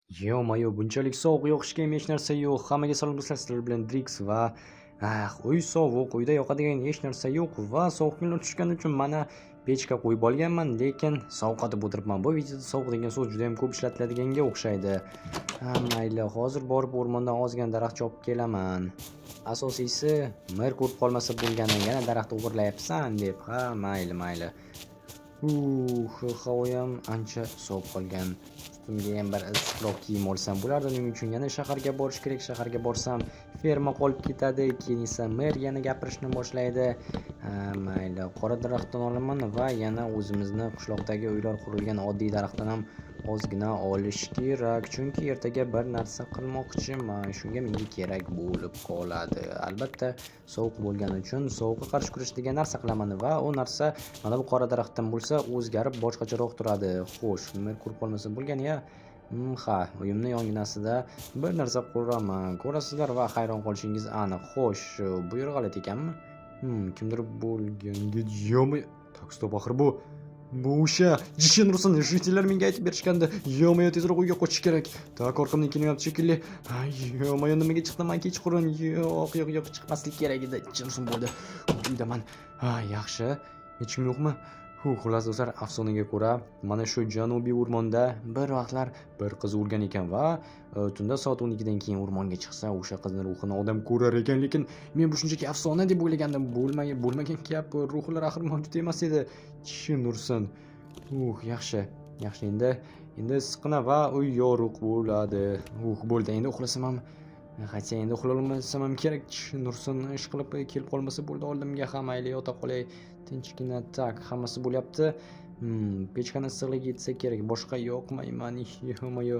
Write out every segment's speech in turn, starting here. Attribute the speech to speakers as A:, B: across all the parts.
A: Ё-моё, bunchalik sovuq yoqishga ham hech narsa yo'q. Hammaga salom do'stlar, sizlar bilan Drix va uy sovuq, uyda yoqadigan hech narsa yo'q va sovuq kunlar tushgani uchun mana pechka qo'yib olganman, lekin sovqotib o'tiribman. Bu videoda sovuq degan so'z juda ham ko'p ishlatiladiganga o'xshaydi. Ha, mayli, hozir borib o'rmondan ozgina daraxt chopib kelaman. Asosiysi, mer ko'rib qolmasa bo'lgani, yana daraxt o'g'irlayapsan deb. Ha, mayli, mayli. Havoyam ancha sovib qolgan. Ustimga ham bir issiqroq kiyim olsam bo'lardi. Uning uchun yana shaharga borish kerak. Shaharga borsam, ferma qolib ketadi. Keyin esa mer yana gapirishni boshlaydi. Ha, mayli, qora daraxtdan olaman va yana o'zimizni qishloqdagi uylar qurilgan oddiy daraxtdan ham ozgina olish kerak. Chunki ertaga bir narsa qilmoqchiman. Shunga menga kerak bo'lib qoladi. Albatta, sovuq bo'lgani uchun sovuqqa qarshi kurashadigan narsa qilaman va u narsa mana bu qora daraxtdan bo'lsa, o'zgarib boshqacharoq turadi. Xo'sh, mer ko'rib qolmasa bo'lgani ya. Ha, uyimni yonginasida bir narsa quraman. Ko'rasizlar va hayron qolishingiz aniq. Xo'sh, bu yer g'alati ekanmi? Kimdir bo'lganga. Ё-моё. Так, стоп, axir bu o'sha jin ursin, житель lar menga aytib berishgandi. Ё-моё, tezroq uyga qochish kerak. Так, orqamdan kelyapti shekilli. Ay, ё-моё, nimaga chiqdim man kechqurun? Yo'q, yo'q, yo'q, chiqmaslik kerak edi. Jin ursin, bo'ldi. Uydaman. Ha, yaxshi. Hech kim yo'qmi? Xullas do'stlar, afsonaga ko'ra, mana shu janubiy o'rmonda bir vaqtlar bir qiz o'lgan ekan va tunda soat 12 dan keyin o'rmonga chiqsa, o'sha qizni ruhini odam ko'rar ekan, lekin men bu shunchaki afsona deb o'ylagandim. Bo'lmagan, bo'lmagan gap, ruhlar axir mavjud emas edi. Jin ursin. Yaxshi. Yaxshi, endi issiqqina va uy yorug' bo'ladi. Bo'ldi. Endi uxlasam ham, хотя endi uxlolmasam ham kerak. Jin ursin, ish qilib kelib qolmasa bo'ldi oldimga. Ha, mayli, yota qolay. Tinchgina. Так, hammasi bo'lyapti. Pechkani issiqligi yetsa kerak. Boshqa yoqmayman. Ё-моё.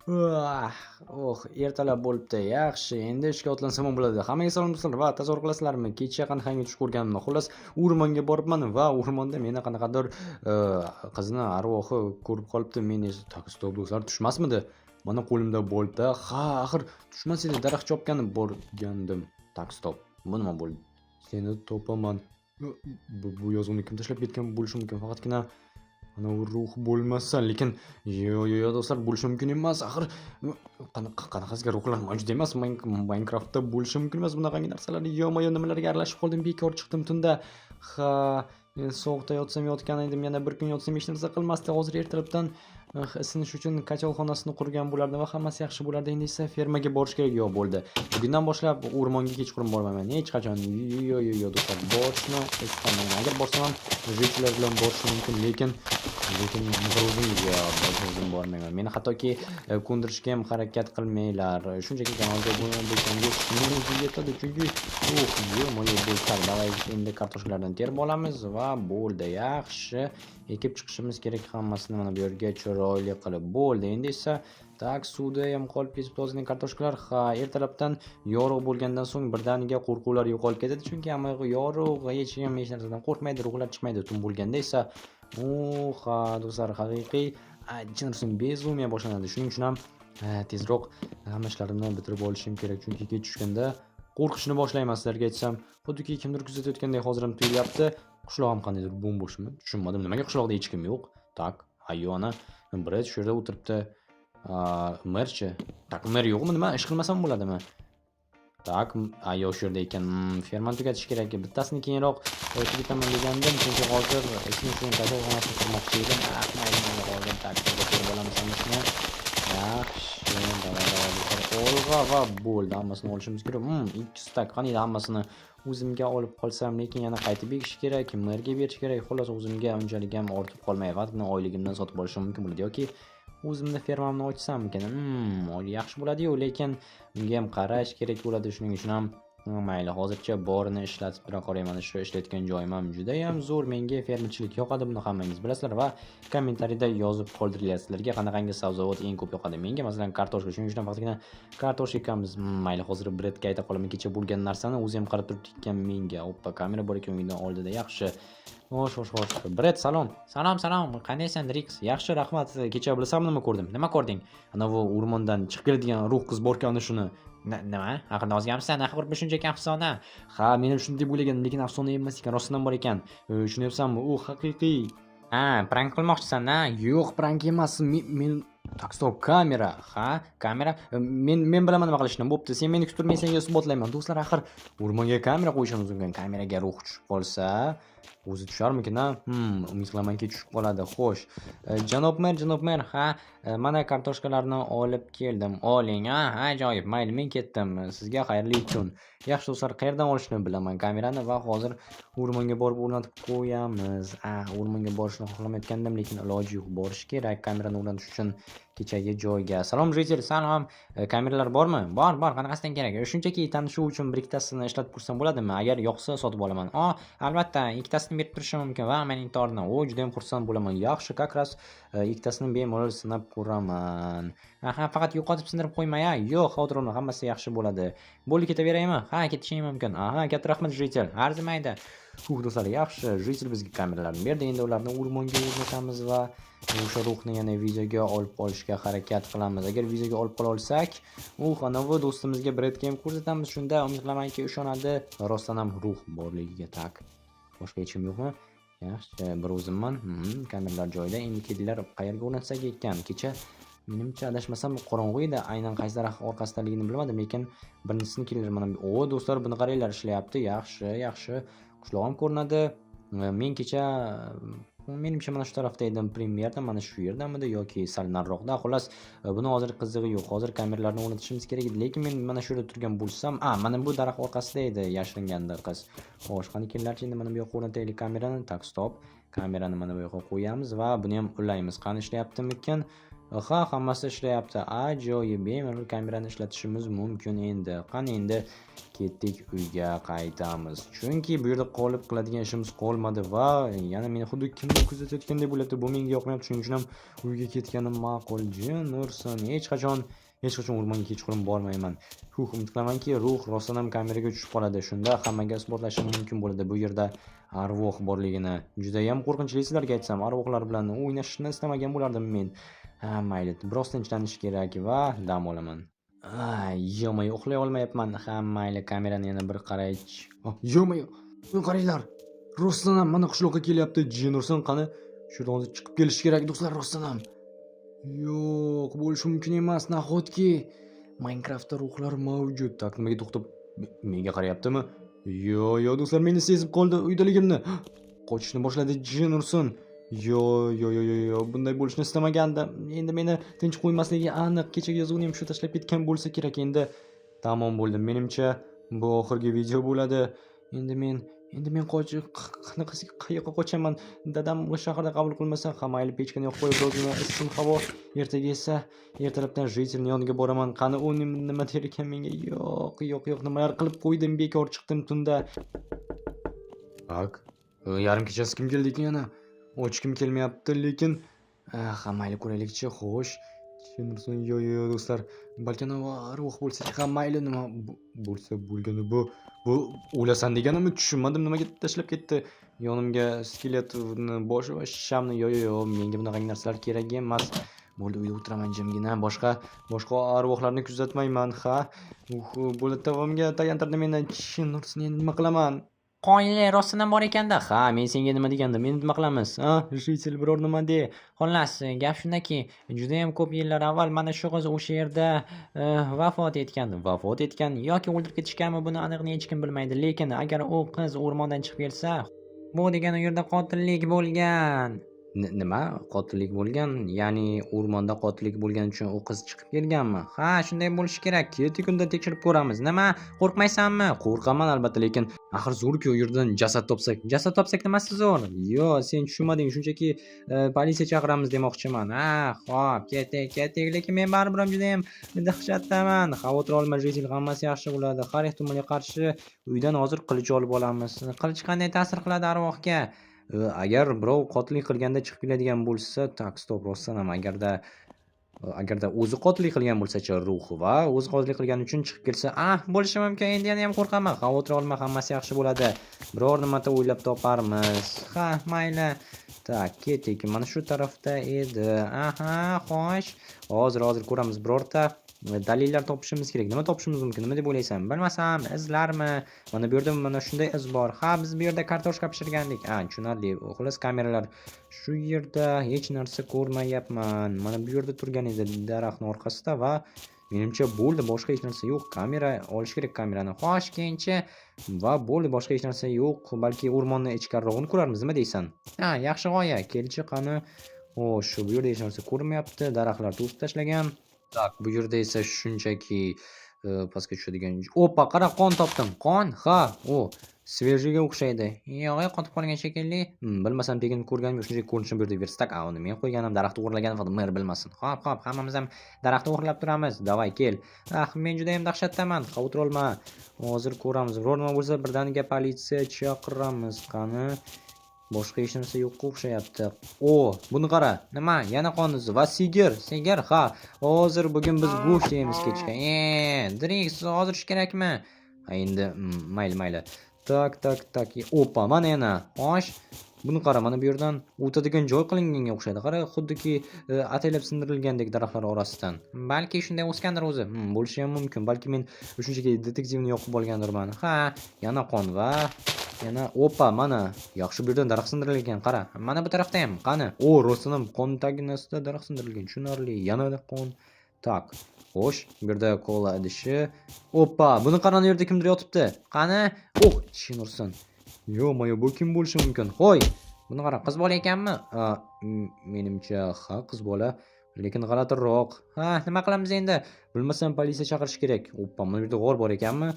A: Oh, ertalab bo'libdi. Yaxshi, endi ishga otlansam ham bo'ladi. Hammaga salom do'stlar va tasavvur qilasizlarmi, kecha qanaqangi tush ko'rganimni. Xullas, o'rmonga boribman va o'rmonda meni qanaqadir qizni arvohi ko'rib qolibdi. Men esa, так, стоп, do'stlar, tushmasmidi? Mana qo'limda bolta. Ha, axir tushmas edi, daraxt chopgani borgandim. Так, стоп. Bu nima bo'ldi? Seni topaman. Bu yozuvni kim tashlab ketgan bo'lishi mumkin? Faqatgina ana u ruh bo'lmasa, lekin yo'q, yo'q, do'stlar, bo'lishi mumkin emas. Axir qanaqasiga ruhlar mavjud emas. Minecraftda bo'lishi mumkin emas bunaqangi narsalar. Ё-моё, nimalarga aralashib qoldim, bekor chiqdim tunda. Ha, men sovuqda yotsam yotgan edim, yana bir kun yotsam hech narsa qilmasdi. Hozir ertalabdan isinish uchun котёл xonasini qurgan bo'lardim va hammasi yaxshi bo'lardi. Endi esa fermaga borish kerak. Yo'q, bo'ldi. Bugundan boshlab o'rmonga kechqurun bormayman hech qachon. Yo'q, yo'q, yo'q, do'stlar, borishni istamayman. Agar borsam ham житель lar bilan borishim mumkin, lekin bir o'zim yo'q, bir o'zim bormayman. Meni hattoki ko'ndirishga ham harakat qilmanglar. Shunchaki kanalga obuna bo'lsangiz, shuni o'zi yetadi, chunki ё-моё, bu. Так, давай endi kartoshkalardan terib olamiz va bo'ldi. Yaxshi, ekib chiqishimiz kerak hammasini mana bu yerga chiroyli qilib. Bo'ldi. Endi esa, так, suvda ham qolib ketibdi ozgina kartoshkalar. Ha, ertalabdan yorug' bo'lgandan so'ng birdaniga qo'rquvlar yo'qolib ketadi, chunki hamma yoq yorug', hech kim hech narsadan qo'rqmaydi, ruhlar chiqmaydi. Tun bo'lganda esa, ha, do'stlar, haqiqiy jin ursin, безумие boshlanadi. Shuning uchun ham tezroq hamma ishlarimni bitirib olishim kerak, chunki kech tushganda qo'rqishni boshlayman, sizlarga aytsam. Xuddiki kimdir kuzatayotgandek hozir ham tuyulyapti. Qishloq ham qandaydir bo'm-bo'shmi? Tushunmadim. Nimaga qishloqda hech kim yo'q? Так, ayyo, ana Bred shu yerda o'tiribdi. Merchi? Так, mer yo'qmi nima? Ish qilmasam bo'ladimi? Так, ayyo, shu yerda ekan. Fermani tugatish kerak. Bittasini keyinroq tugataman degandim, chunki hozir isinish uchun котёл xonasini qurmoqchi edim. Ah, mayli, mayli, hozir, так, ko'rib olamiz hammasini. Yaxshi, давай, давай, do'stlar. Olg'a va bo'ldi. Hammasini olishimiz kerak. 2 стак qani edi, hammasini o'zimga olib qolsam, lekin yana qaytib ekish kerak, merga berish kerak. Xullas, o'zimga unchalik ham ortib qolmay, faqatgina oyligimdan sotib olishim mumkin bo'ladi yoki o'zimni fermamni ochsammikin? Yaxshi bo'ladi-yu, lekin unga ham qarash kerak bo'ladi. Shuning uchun ham mayli, hozircha borini ishlatib tura qolay. Mana shu ishlayotgan joyim ham judayam zo'r. Menga fermerchilik yoqadi, buni hammangiz bilasizlar va kommentariyda yozib qoldiringlar. Sizlarga qanaqangi sabzavot eng ko'p yoqadi? Menga masalan kartoshka. Shuning uchun ham faqatgina kartoshka ekamiz. Mayli, hozir Bredga ayta qolaman kecha bo'lgan narsani. O'zi ham qarab turibdi ekan menga. Oppa, kamera bor ekan uydan oldida. Yaxshi. Xo'sh, xo'sh, xo'sh. Bred, salom. Salom, salom. Qandaysan, Drix? Yaxshi, rahmat. Kecha bilasanmi nima ko'rdim? Nima ko'rding? Anavi o'rmondan chiqib keladigan ruh qiz bor-ku, ana shuni. Nima? Aqlni ozganmisan? Axir bu shunchaki afsona. Ha, men ham shunday deb o'ylagandim, lekin afsona emas ekan, rostdan bor ekan. Tushunyapsanmi? U haqiqiy. Ha, prank qilmoqchisan, ha? Yo'q, prank emas. Men Так, стоп, kamera. Ha, kamera. Men bilaman nima qilishni. Bo'pti, sen meni kutib tur, men senga isbotlayman. Do'stlar, axir o'rmonga kamera qo'yishimiz mumkin. Kameraga ruh tushib qolsa, o'zi tusharmikin, a? Umid qilamanki, tushib qoladi. Xo'sh. Janob mer, janob mer, ha, mana kartoshkalarni olib keldim. Oling, a, ajoyib. Mayli, men ketdim. Sizga xayrli kun. Yaxshi do'stlar, qayerdan olishni bilaman kamerani va hozir o'rmonga borib o'rnatib qo'yamiz. Ah, o'rmonga borishni xohlamayotgandim, lekin iloji yo'q, borish kerak kamerani o'rnatish uchun kechagi joyga. Salom, житель, salom. Kameralar bormi? Bor, bor. Qanaqasidan kerak? Shunchaki tanishuv uchun bir ikkitasini ishlatib ko'rsam bo'ladimi? Agar yoqsa, sotib olaman. O, albatta, ikkitasini berib turishim mumkin va mening torni. O, juda ham xursand bo'laman. Yaxshi, как раз ikkitasini bemalol sinab ko'raman. Aha, faqat yo'qotib, sindirib qo'ymay, a? Yo'q, xavotir olma, hammasi yaxshi bo'ladi. Bo'ldi, ketaveraymi? Ha, ketishing mumkin. Aha, katta rahmat, житель. Arzimaydi. Huh, do'stlar, yaxshi. Житель bizga kameralarni berdi. Endi ularni o'rmonga o'rnatamiz va o'sha ruhni yana videoga olib qolishga harakat qilamiz. Agar videoga olib qola olsak, anavi do'stimizga Bredga ham ko'rsatamiz. Shunda umid qilamanki, ishonadi. Rostdan ham ruh borligiga. Так. Boshqa hech kim yo'qmi? Yaxshi, bir o'zimman. Kameralar joyida. Endi kelinglar, qayerga o'rnatsak ekan? Kecha, menimcha, adashmasam, qorong'u edi. Aynan qaysi daraxt orqasidaligini bilmadim, lekin birinchisini kelinglar mana. O, do'stlar, buni qaranglar, ishlayapti. Yaxshi, yaxshi. Qishloq ham ko'rinadi. Men kecha, menimcha, mana shu tarafda edim, примерно mana shu yerdamidi yoki sal nariroqda. Xullas, buni hozir qizig'i yo'q. Hozir kameralarni o'rnatishimiz kerak edi, lekin men mana shu yerda turgan bo'lsam, a, mana bu daraxt orqasida edi yashiringanda qiz. Xo'sh, qani kelinglarchi, endi mana bu yoqqa o'rnataylik kamerani. Так, стоп. Kamerani mana bu yoqqa qo'yamiz va buni ham ulaymiz. Qani, ishlayaptimikin? Ha, hammasi ishlayapti. Ajoyib, bemalol kamerani ishlatishimiz mumkin endi. Qani, endi ketdik, uyga qaytamiz. Chunki bu yerda qolib qiladigan ishimiz qolmadi va yana meni xuddi kimdir kuzatayotgandek bo'lyapti. Bu menga yoqmayapti. Shuning uchun ham uyga ketganim ma'qul. Jin ursin, hech qachon, hech qachon o'rmonga kechqurun bormayman. Huh, umid qilamanki, ruh rostdan ham kameraga tushib qoladi. Shunda hammaga isbotlashim mumkin bo'ladi bu yerda arvoh borligini. Judayam qo'rqinchli, sizlarga aytsam, arvohlar bilan o'ynashni istamagan bo'lardim men. Ha, mayli, biroz tinchlanish kerak va dam olaman. Ay, ё-моё, uxlay olmayapman. Ha, mayli, kamerani yana bir qaraychi. Oh, ё-моё, buni qaranglar. Rostdan ham mana qishloqqa kelyapti. Jin ursin, qani? Shu yerdan hozir chiqib kelishi kerak, do'stlar, rostdan ham. Yo'q, bo'lishi mumkin emas. Nahotki Minecraftda ruhlar mavjud? Так, nimaga to'xtab menga qarayaptimi? Yo, yo, do'stlar, meni sezib qoldi uydaligimni. Qochishni boshladi, jin ursin. Yo, yo, yo, yo, yo, bunday bo'lishini istamagandim. Endi meni tinch qo'ymasligi aniq. Kechagi yozuvni ham shu tashlab ketgan bo'lsa kerak. Endi tamom bo'ldim. Menimcha, bu oxirgi video bo'ladi. Endi men qochib, qanaqasiga, qayoqqa qochaman? Dadam shaharda qabul qilmasa, ha, mayli, pechkani yoqib qo'yib, ozgina issiq havo. Ertaga esa ertalabdan житель ni yoniga boraman. Qani, u nima der ekan menga? Yo'q, yo'q, yo'q, nimalar qilib qo'ydim, bekor chiqdim tunda. Так, yarim kechasi kim keldi ekan yana? Ochgim kelmayapti, lekin ha, mayli, ko'raylikchi. Xo'sh, jin ursin, yo, yo, yo, do'stlar, balki anavi arvoh bo'lsa, ha, mayli, nima bo'lsa bo'lgani. Bu o'lasan deganimi? Tushunmadim, nimaga tashlab ketdi yonimga skeletni boshi va shamni. Yo, yo, yo, menga bunaqangi narsalar kerak emas. Bo'ldi, uyda o'tiraman jimgina, boshqa arvohlarni kuzatmayman, ha. Uh, bo'ldi, tavamga tayantirdi meni. Jin ursin, endi nima qilaman? Qoyili, rostdan ham bor ekanda. Ha, men senga nima degandim? Endi nima qilamiz? A, житель, biror nima de. Xullas, gap shundaki, judayam ko'p yillar avval mana shu qiz o'sha yerda vafot etgan. Vafot etgan yoki o'ldirib ketishganmi, buni aniqini hech kim bilmaydi. Lekin agar u qiz o'rmondan chiqib kelsa, bu degani u yerda qotillik bo'lgan. Nima? Qotillik bo'lgan? Ya'ni o'rmonda qotillik bo'lgani uchun u qiz chiqib kelganmi? Ha, shunday bo'lishi kerak. Ketdik, unda tekshirib ko'ramiz. Nima? Qo'rqmaysanmi? Qo'rqaman albatta, lekin axir zo'r-ku u yerdan jasad topsak. Jasad topsak nimasi zo'r? Yo'q, sen tushunmading. Shunchaki politsiya chaqiramiz demoqchiman. Ha, xo'p, ketdik, ketdik. Lekin men baribir ham judayam dahshatdaman. Xavotir olma, житель, hammasi yaxshi bo'ladi. Har ehtimolga qarshi uydan hozir qilich olib olamiz. Qilich qanday ta'sir qiladi arvohga? Agar birov qotillik qilganda chiqib keladigan bo'lsa, так, стоп, rostdan ham agarda o'zi qotillik qilgan bo'lsa-chi ruh va o'zi qotillik qilgani uchun chiqib kelsa, ah, bo'lishi mumkin. Endi yana ham qo'rqaman. Xavotir olma, hammasi yaxshi bo'ladi. Biror nimada o'ylab toparmiz. Ha, mayli. Так, ketdik. Mana shu tarafda edi. Aha, xo'sh. Hozir, hozir ko'ramiz. Birorta dalillar topishimiz kerak. Nima topishimiz mumkin? Nima deb o'ylaysan? Bilmasam, izlarmi? Mana bu yerda mana shunday iz bor. Ha, biz bu yerda kartoshka pishirgandik. Ha, tushunarli. Xullas, kameralar Shu yerda hech narsa ko'rmayapman. Mana bu yerda turgan edi daraxtni orqasida va menimcha bo'ldi, boshqa hech narsa yo'q. Kamera olish kerak, kamerani. Xo'sh, keyinchi va bo'ldi, boshqa hech narsa yo'q. Balki o'rmonni ichkarirog'ini ko'rarmiz, nima deysan? Ha, yaxshi g'oya. Kelchi, qani. Xo'sh, bu yerda hech narsa ko'rinmayapti. Daraxtlar to'sib tashlagan. Так, bu yerda esa shunchaki pastga tushadigan. Опа, qara, qon topdim. Qon? Ha, o, свежий ga o'xshaydi. Yo'q, qotib qolgan shekilli. Bilmasam, tekin ko'rganim yo'q, shunchaki ko'rinishini bu yerda верстак. A, uni men qo'yganim, daraxt o'g'irlaganim, faqat mer bilmasin. Hop, hop, hammamiz ham daraxtni o'g'irlab turamiz. Давай, kel. Ah, men juda ham dahshatdaman. Xavotir olma. Hozir ko'ramiz. Biror nima bo'lsa, birdaniga politsiya chaqiramiz. Qani? Boshqa hech narsa yo'qqa o'xshayapti. O, buni qara. Nima? Yana qon izi va sigir. Sigir, ha. Hozir bugun biz go'sht yeymiz kechga. Drix, hozir shu kerakmi? Ha, endi mayli, mayli. Так, так, так. Опа, mana yana. Xo'sh. Buni qara, mana bu yerdan o'tadigan joy qilinganga o'xshaydi. Qara, xuddiki ataylab sindirilgandek daraxtlar orasidan. Balki shunday o'sgandir o'zi. Bo'lishi ham mumkin. Balki men shunchaki detektivni yoqib olgandirman. Ha, yana qon va yana, опа, mana. Yaxshi, bu yerdan daraxt sindirilgan, qara. Mana bu tarafda ham, qani. O, rostdan ham qon taginasida daraxt sindirilgan. Tushunarli. Yana qon. Так. Xo'sh, bu yerda kola idishi. Опа, buni qara, bu yerda kimdir yotibdi. Qani? Oh, chin ursin. Ё-моё, bu kim bo'lishi mumkin? Hoy, buni qara, qiz bola ekanmi? A, menimcha, ha, qiz bola. Lekin g'alatiroq. Ha, nima qilamiz endi? Bilmasam, politsiya chaqirish kerak. Опа, mana bu yerda g'or bor ekanmi?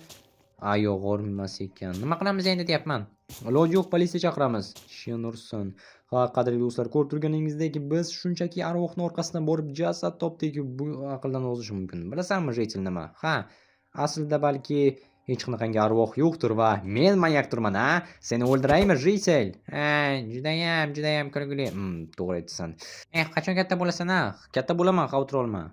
A: A, yo'q, g'or emas ekan. Nima qilamiz endi deyapman. Iloji yo'q, politsiya chaqiramiz. Chin ursin. Ha, qadrli do'stlar, ko'rib turganingizdek, biz shunchaki arvohni orqasidan borib jasad topdik. Bu aqldan ozishi mumkin. Bilasanmi, житель, nima? Ha, aslida balki hech qanaqangi arvoh yo'qdir va men manyakdirman, a? Seni o'ldiraymi, житель? Ha, judayam, judayam kulgili. To'g'ri aytsan. Eh, qachon katta bo'lasan, a? Katta bo'laman, xavotir olma.